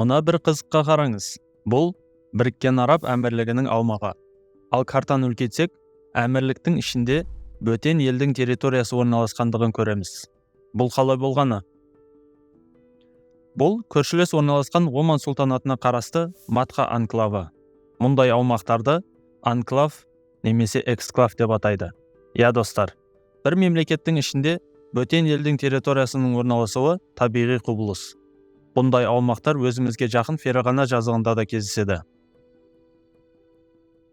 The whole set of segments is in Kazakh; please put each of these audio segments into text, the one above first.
Мына бір қызыққа қараңыз. Бұл Біріккен Араб Әмірлігінің аумағы. Ал картаны үлкейтсек, әмірліктің ішінде бөтен елдің территориясы орналасқандығын көреміз. Бұл қалай болғаны? Бұл көршілес орналасқан Оман сұлтанатына қарасты Матха анклавы. Мұндай аумақтарды анклав немесе эксклав деп атайды. Иә, достар, бір мемлекеттің ішінде бөтен елдің территориясының орналасуы табиғи құбылыс. Бұндай аумақтар өзімізге жақын Ферғана жазығында да кездеседі.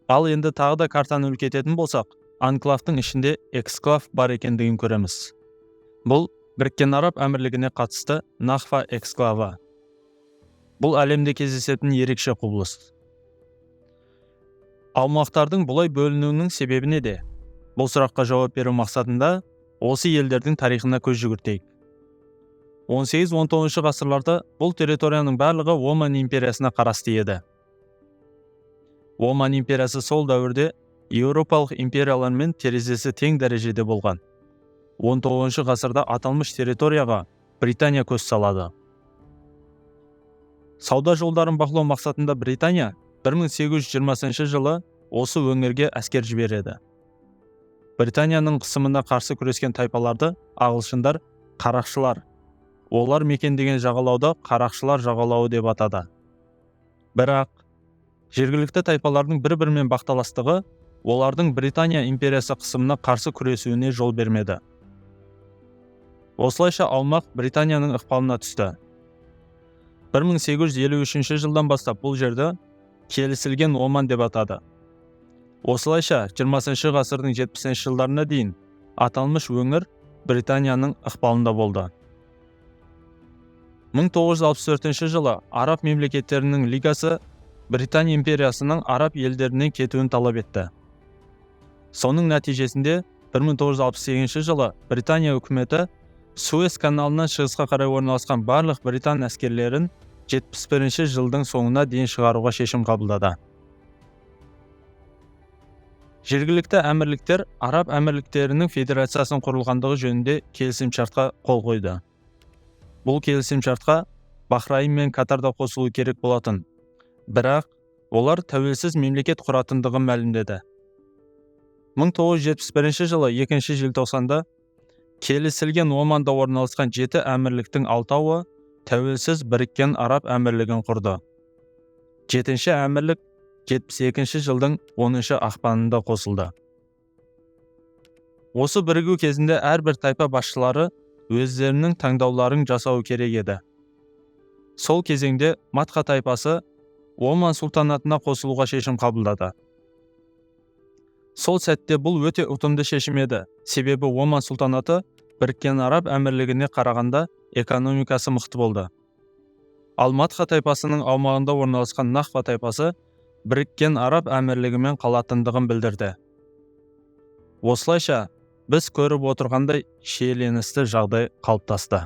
Ал енді тағы да картаны үлкейтетін болсақ, анклавтың ішінде эксклав бар екендігін көреміз. Бұл Біріккен Араб Әмірлігіне қатысты Нахфа эксклавы. Бұл әлемде кездесетін ерекше құбылыс. Аумақтардың бұлай бөлінуінің себебі неде? Бұл сұраққа жауап беру мақсатында осы елдердің тарихына көз жүгіртейік. 18-19 ғасырларда бұл территорияның барлығы Оман империясына қарасты еді. Оман империясы сол дәуірде еуропалық империялармен терезесі тең дәрежеде болған. 19 ғасырда аталмыш территорияға Британия көз салады. Сауда жолдарын бақылау мақсатында Британия 1820 жылы осы өңірге әскер жібереді. Британияның қысымына қарсы күрескен тайпаларды ағылшындар қарақшылар, олар мекендеген жағалауды Қарақшылар жағалауы деп атады. Бірақ жергілікті тайпалардың бір-бірімен бақталастығы олардың Британия империясы қысымына қарсы күресуіне жол бермеді. Осылайша аумақ Британияның ықпалына түсті. 1853 жылдан бастап бұл жерді Келісілген Оман деп атады. Осылайша 20 ғасырдың 70 жылдарына дейін аталмыш өңір Британияның ықпалында болды. 1964 жылы Араб мемлекеттерінің лигасы Британия империясының араб елдерінен кетуін талап етті. Соның нәтижесінде 1968 жылы Британия үкіметі Суэц каналынан шығысқа қарай орналасқан барлық британ әскерлерін 71 жылдың соңына дейін шығаруға шешім қабылдады. Жергілікті әмірліктер Араб әмірліктерінің федерациясының құрылғандығы жөнінде келісімшартқа қол қойды. Бұл келісімшартқа Бахрайын мен Катар да қосылу керек болатын. Бірақ олар тәуелсіз мемлекет құратындығын мәлімдеді. 1971 жылы 2 желтоқсанда Келісілген Оманда орналасқан жеті әмірліктің алтауы тәуелсіз Біріккен Араб Әмірлігін құрды. Жетінші әмірлік 72 жылдың 10 ақпанында қосылды. Осы бірігу кезінде әрбір тайпа басшылары өздерінің таңдауларын жасауы керек еді. Сол кезеңде Матха тайпасы Оман сұлтанатына қосылуға шешім қабылдады. Сол сәтте бұл өте ұтымды шешім еді, себебі Оман сұлтанаты Біріккен Араб Әмірлігіне қарағанда экономикасы мықты болды. Ал Матха тайпасының аумағында орналасқан Нахфа тайпасы Біріккен Араб Әмірлігімен қалатындығын білдірді. Осылайша біз көріп отырғандай, шиеленісті жағдай қалыптасты.